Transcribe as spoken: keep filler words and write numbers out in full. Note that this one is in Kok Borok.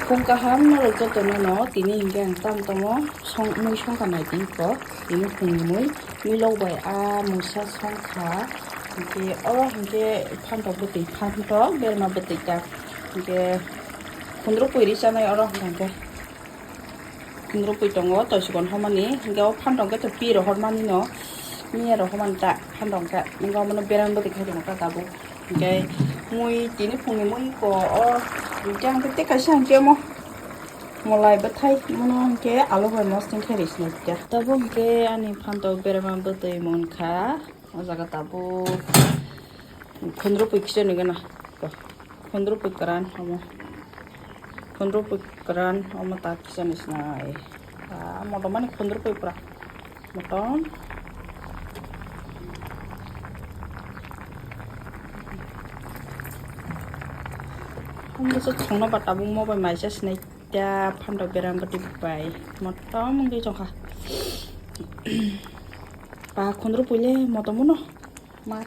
Phung kaham norok jotono no tini hinkhe ang tam tamo song mui songkha naidi ko tini phungni mui mui lok bai a muisa songkha hinkhe oro hinkhe phantok bwtwi phantok berma bwtwi ta hinkhe khundruk pui ri chanai oro hinkhe khundruk pui tongo toisikon homani hinkhe o phantok khe to pi rohormani no miya rohormani ta phantok khe hinkhe omono berma bwtwi khai tongo ta tabuk. Hinkhe mui tini phungni mui ko o hinkhe ang tei kaisa hinkhe omo molai bwthai mono hinkhe alu bai mosting khe ri sinai khe. Tabuk hinkhe ani phantok berma bwtwi mankha o jaga tabuk khundruk pui kisa ni gana khundruk pui kwran omo khundruk pui kwran omo ta kisa ni sinai. Ah, motom ani khundruk pui pura. Motom. Ang bwswk songno ba tabuk mo bai maisa sinai ta phantok berma bwtwi bai motom wngwi tongkha. Ba khundruk pui le motom no ma